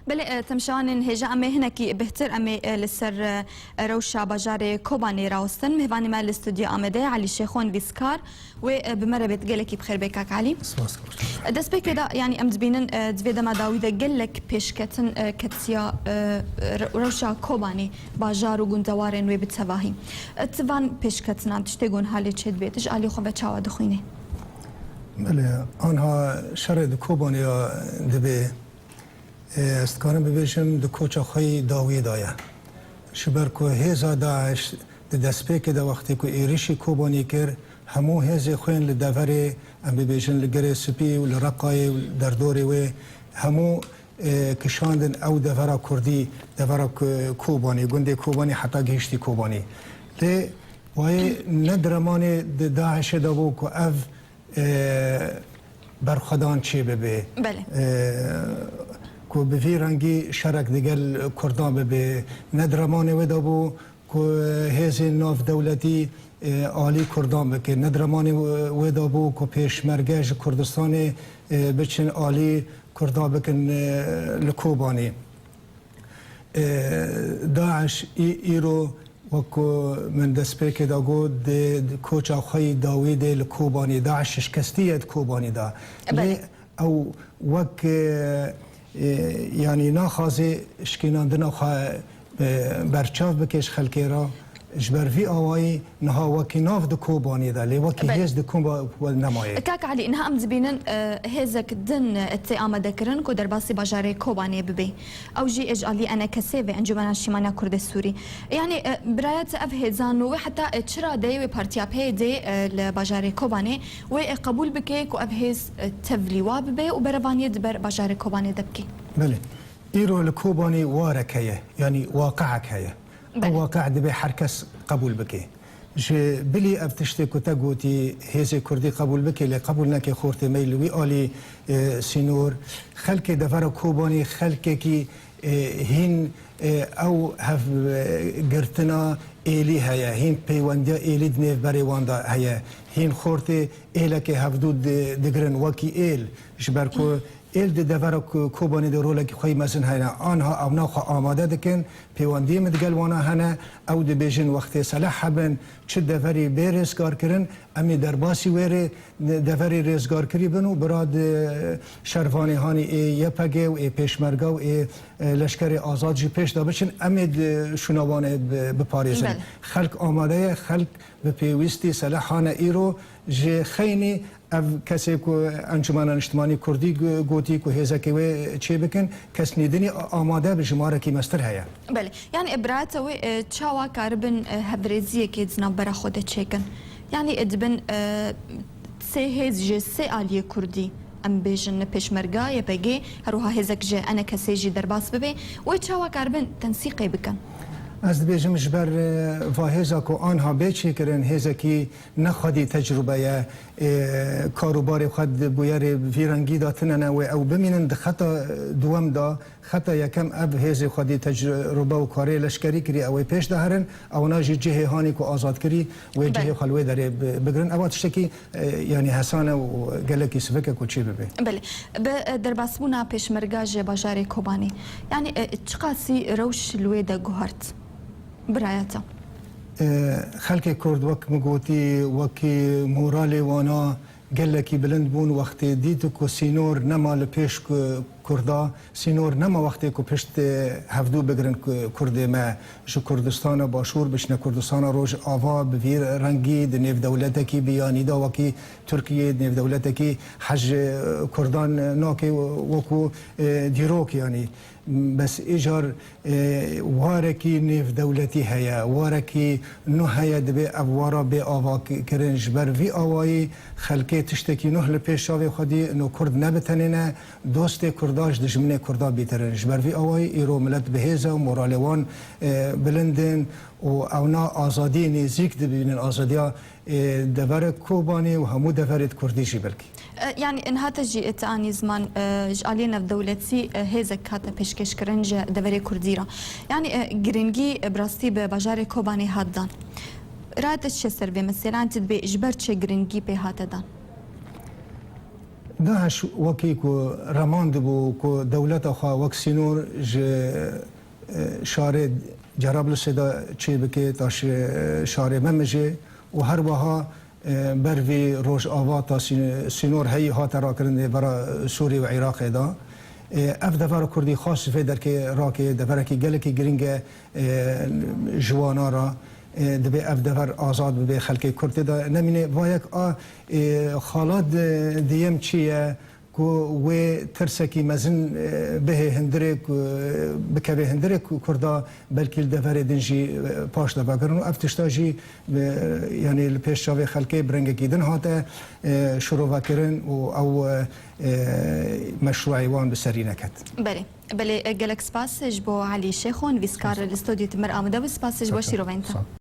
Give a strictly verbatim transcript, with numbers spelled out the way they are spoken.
Belê, e, temşewanên hêja, em ê hinekî bihtir em ê, e, li ser, e, rewşa bajarê Kobanê rawestin. Mêvanê me li stûdyo Amedê Elî Şêxo, nivîskar, wê, e, bi me re bêt. Gelekî bi xêr bê kak Elî. Spas, xweş. E, destpêkê de, yanî em dibînin, e, di vê dema dawî de gelek pêşketin, e, ketiya, e, re-, rewşa Kobanê, bajar û gundewarên wê bi tevahî. E, tu van pêşketinan tiştê gon halê çê dibê, tu ji alî xwe ve çawa dixwînî? Belê, anha şerê di Kobanê ya dibê. Ê, ez dikarim bibêjim, di koça xwe yî dawiyê de ye. Ji ber ku hêza DAIŞ di destpêkê de, wextê ku êrişî Kobanî kir, hemû hêzê xwe yên li deverê, em bibêjin, li Girê Spî û li Reqayê û derdorê wê, hemû, ê, kişandin ew devera Kurdî, devera K-, Kobanî, gundê Kobanî, heta gihiştî Kobanî. Lê wayê ne diremanê di DAIŞê de bû ku ev e, berxwedan çê bibe. Belê. E, ku bi vî rengî şerek digel Kurdan bibe. Ne di remanê wê de bû ku hêzên navdewletî, e, alî Kurdan bike. Ne di remanê wê de bû ku pêşmerge ji Kurdistanê, e, biçin alî Kurdan bikin, e, li Kobanê. E, DAIŞ î-, îro, wek ku min destpêkê de got, di, di koça xwe yî dawî de li Kobanî, DAIŞ şikestî ye di Kobanî de. Belê. Lê ew wek, e, e, yanî naxwaze şikînandina xwe, e, berçav bike ji xelkê re. Ji ber vî awayî niha wekî nav di Kobanê de, lê wekî Belê. hêz di Kobanê nemaye. Kak Elî, niha em dibînin, e, hêzek din, e, tê amadekirin ku derbasî bajarê Kobanê bibe. Ew jî ji alî ENKSê ve, Encûmena Niştimaniya Kurdê Sûrî. Yanî, e, biraya te ev hêzan û wê heta, e, çi radeyê wê partiya PYDê, e, li bajarê Kobanê wê, e, qebûl bike ku ev hêz, e, tevlî wa bibe û berevaniyê di ber bajarê Kobanê de bike? Belê. Îro li Kobanê warek heye, yanî waqiek heye. Ew Belê. waqiek divê her kes qebûl bike. Ji bilî ev tiştê ku te gotî, hêzê Kurdî qebûl bike, lê qebûl neke xortê me li wî alî, e, sînor. Xelkê devera Kobanê xelkekî, e, hîn, e, ew hev, e, girtina êlî heye, hîn peywendiya êlî di nêv berê wan de heye. Hîn xortê êlekê hevdû di-, digirin wekî êl. Ji ber ku êl di devera Ko-, Kobanê de rolekî xwe yî mezin hene. Anha ew naxwe amade dikin, pêwendiyê min digel wana hene. Ew dibêjin wextê seleh hebin, çi deverî bê rêzgarkirin, em ê derbasî wê rê, deverê rêzgarkirî bin û bira di şervanê hanî ê YPG û ê Pêşmerga û ê, e, Leşkerê Azad jî pêş de biçin, em ê di şûna wan ê bi-, biparêzin. Belê. Xelk amade ye, xelk bi pêwîstî seleh hane îro, ji xeynî ev kesê ku Encûmena Niştimanî Kurdî gu-, gotî ku hêzekê wê çê bikin, kesnîdinî a-, amade bi jimarekî mestir heye. Belê. Yanî, e, birayeta wê, e, çawa karibin, e, hevrêziyekê di navbera xwe de çêkin? Yanî, e, dibin, e, sê hêz ji sê aliyê Kurdî, em bêjin Pêşmerga, YPG, her wiha hêzek ji ENKSê jî derbas bibe. Wê çawa karibin tensîqê bikin? Ez dibêjim ji ber, e, va hêza ku anha bê çêkirin, hêzekî ne xwedî tecrûbe ye, ê, kar û barê xwe di bûyerê vî rengî de tune ne, wê ew bimînin di xeta duwem de, xeta yekem ev hêzê xwedî tecrûbe û karê leşkerî kirî, ew ê pêş de herin, ewna jî cihê hanî ku azad kirî, wê Belê. cihê xwe li wê derê bi-, bigirin. Ewa tiştekî, e, yanî hesan e û gelekî sivik e ku çê bibe. Belê. Bi, e, derbasbûna Pêşmerga ji bajarê Kobanê, yanî, e, çiqasî rewş li wê de guhart? Birayeta. E, xelkê Kurd, wek min gotî, wekî moralê wana gelekî bilind bûn wextê dît ku sînor nema li pêş ku-, Kurda, sînor nema wextê ku pişt, e, hevdû bigirin ku-, Kurdê me ji Kurdistana Başûr biçine Kurdistana Rojava bi vî rengî di nêvdewletekî biyanî de wekî Tirkiyê di nêvdewletekî hej, e, Kurdan nake wekû, e, dîrok yanî. Bes îcar, e, warekî nêvdewletî heye, warekî nuh heye, divê ev wara bê ava ki-, kirin. Ji ber vî awayî xelkê tiştekî nuh li pêş çavê xwe dî, no Kurd ne bi tenê ne, dostê Kurda ji dijminê Kurda bîtir in. Ji ber vî awayî îro milet bi hêz e û moralê wan, e, bilind in û ewna azadiyê nêzîk dibînin, azadiya ê, deverê Kobanê û hemû deverê di Kurdî jî belkî. E, yanî, niha te jî, e, te anî ziman, e, ji aliyê navdewletî, e, hêzek hate pêşkêşkirin ji deverê Kurdî re. Yanî, e, girîngî, e, bi rastî bi bajarê Kobanê hat dan. Raya te çi ser vê meselê, yanî tu dibê ji ber çi girîngî pê hate dan? DAIŞ wekî ku remandibû ku dewleta xwe wek sînor ji, e, şarê Cerablusê de çêbike ta şi-, şarê Memijê û her wiha, e, ber vî Rojava ta sî-, sînor heyî hate rakirin ê vera Sûrî û Iraqê de. E, ev devera Kurdî xas ji vê derkê rake, deverekî gelekî giring e, e, ji wana re, e, dibê ev dever azad bibe, xelkê Kurd tê de nemîne. Va yek a, e, xala di-, diyem çi ye? Ku wê tirsekî mezin, e, bihê hundirê, ku, e, bikeve hundirê, ku Kurda belkî li deverê din jî, e, paş de vegerin. Û ev tişta jî, e, yanî li pêş çavê xelkê bi rengekî din hate, e, şirovekirin û ew, e, e, meşruê wan bi serî neket. Belê, belê, e, gelek spas ji bo Elî Şêxo, nivîskar li stûdyoyê me amade bû. Spas ji bo şîrovên te. Sağ ol.